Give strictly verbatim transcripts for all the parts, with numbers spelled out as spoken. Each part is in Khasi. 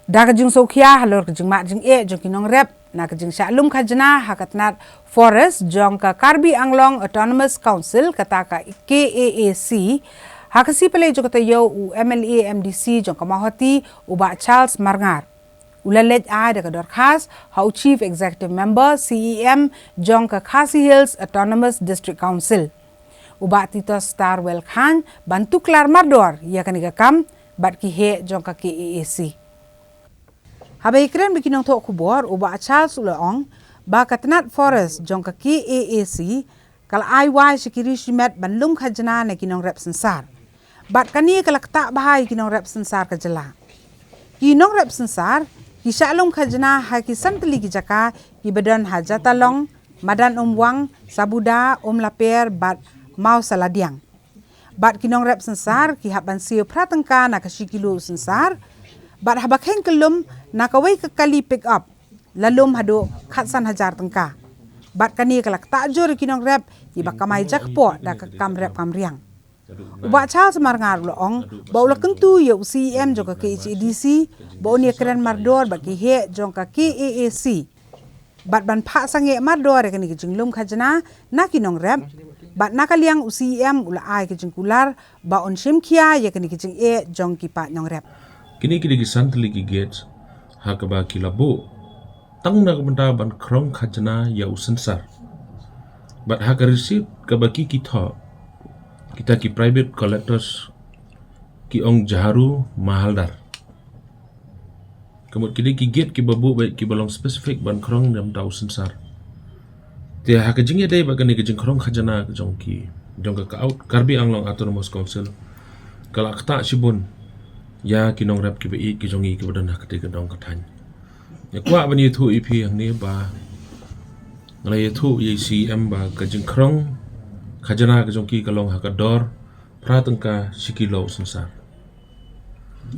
Da ka jingsngewkhia halor ka jingmad jingeh jong ki nongrep na ka jingshah lum khajna ha ka tnat Forest jong ka Karbi Anglong Autonomous Council, kata ka K A A C, ha ka sngi Palei jong ka taïew, u M L A M D C jong ka Mawhati, u Bah Charles Marngar, u la leit ai da ka dorkhas ha u Chief Executive Member, C E M, jong ka Khasi Hills Autonomous District Council, u Bah Titosstarwell Chyne, ban tuklar mardor ïa kane ka kam bad ki heh jong ka K A A C. Haba ïakren bad ki nongthoh khubor, u Bah Charles u la ong ba ka tnat Forest jong ka K A A C ka la ai wai sha ki riewshimet ban lum khajna na ki nongrep synsar. Bad kane ka la ktah bha ïa ki nongrep synsar ka jylla. Ki nongrep synsar ki shah lum khajna ha ki san tylli ki jaka kiba don ha Jatalong, Madan Umwang, Sabuda, Umlaper bad Mawsaladiang. Bad ki nongrep synsar ki hap ban siew phra tyngka na ka shi kilo synsar. Bad haba kheiñ ka lum na kawei ka kali pick up, la lum haduh khatsan hajar tyngka. Bad kane ka la ktah jur ïa ki nongrep kiba kamai jakpoh da ka kam rep kam riang. U Bah Charles Marngar u la ong ba u la kyntu ïa u C E M jong ka K H A D C ba un ïakren mardor bad ki heh jong ka K A A C bad ban phah sangeh mardor ïa kane ka jinglum khajna na ki nongrep. Bad na ka liang u C E M u la ai ka jingkular ba un shim khia ïa kane ka jingeh jong ki paid nongrep. Kine ki dei ki san tylli ki gate ha kaba ki la buh tang na ka bynta ban khrong khajna ïa u synsar. Bad ha ka receipt kaba ki ki thoh, kita ki private collectors ki ong Jharu Mahaldar. Ka mut ki dei ki gate kiba buh beit kiba long specific ban khrong na ka bynta u synsar. Te ha ka jingïadei bad kane ka jingkhrong khajna ka jong ki, jong ka, ka Aut-, Karbi Anglong Autonomous Council ka la ktah shibun ïa ki nongrep kiba ïeit ki jong ngi kiba don ha katei ka dong ka thaiñ. Nga kwah ban ïathuh ïa phi hangne ba nga la ïathuh ïa u C E M ba ka jingkhrong khajna ka jong ki ka long ha ka dor phra tyngka shi kilo synsar.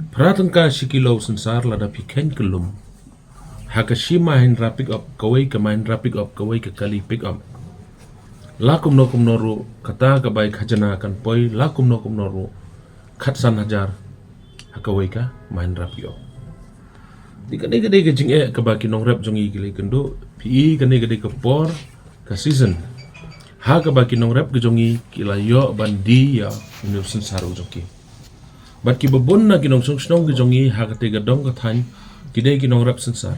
Phra tyngka shi kilo synsar lada phi kheiñ ka lum ha ka shi Mahindra pick up, kawei ka Mahindra pick up, kawei ka kali pick up. La kumno kumno ruh kata ka bai khajna kan poi la kumno kumno ruh khatsan hajar ha kawei ka Mahindra pick up. Te kane ka dei ka jingeh kaba ki nongrep jong ngi ki la ïakynduh. Phi i, kane ka dei ka por, ka season ha kaba ki nongrep ki jong ngi ki la ïoh ban die ïa une u synsar u jong ki. Bad kiba bun na ki nongshong shnong ki jong ngi ha katei ka dong ka thaiñ ki dei ki nongrep synsar.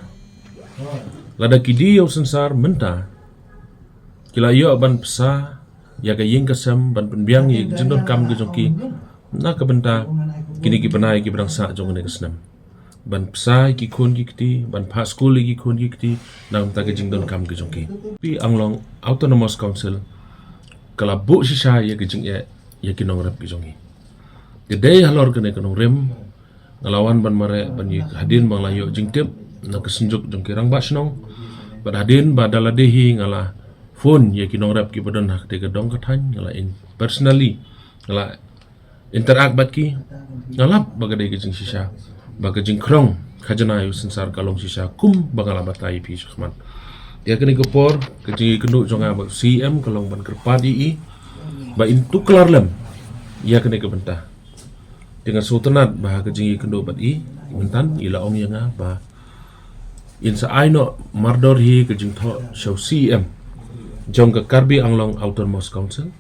Lada ki die ïa u synsar mynta, ki la ïoh ban pynsa ïa ka ïing ka sem, ban pynbiang ïa ka jingdonkam ka jong ki na ka bynta kine ki bnai kiba dang sah jong kane ka snem. Ban pynsa ïa ki khun ki kti, ban phah skul ïa ki khun ki kti na ka bynta ka jingdonkam ka jong ki. Karbi Anglong Autonomous Council ka la buh shisha ïa ka jingeh ïa ki nongrep ki jong ngi. Te dei halor kane ka nongrim nga la wan ban mareh ban ïa, hadien ba nga la ïoh jingtip na ka synjuk jong ki rangbah shnong. Bad hadien ba da lade hi nga la phone ïa ki nongrep kiba don ha katei ka dong ka thaiñ, nga la in personally, nga la interact bad ki. Nga lap ba ka dei ka jingshisha ba ka jingkhrong khajna ïa u synsar ka long shisha kumba nga la batai ïa phi shakhmat. Ïa kane ka por ka jingïakynduh jong nga bad u C E M ka long ban kyrpad ïa i ba in tuklar lem ïa kane ka bynta. Te nga sngewtynnat ba ha ka jingïakynduh bad i mynta i la ong ïa nga ba in sa ai noh mardor hi ka jingthoh sha u C E M jong ka Karbi Anglong Autonomous Council.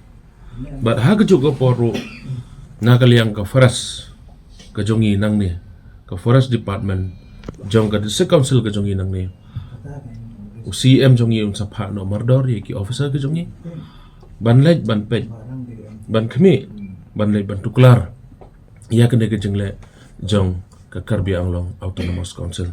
Bad ha kajuh ka por ruh na ka liang ka forest ka jong ngi nangne, ka forest department jong ka district council ka jong ngi nangne, U C M jong ngi un sa phah noh mardor ïa ki officer ki jong ngi ban leit ban peit, ban khmih, ban leit ban tuklar ïa kane ka jingleh jong ka Karbi Anglong Autonomous Council.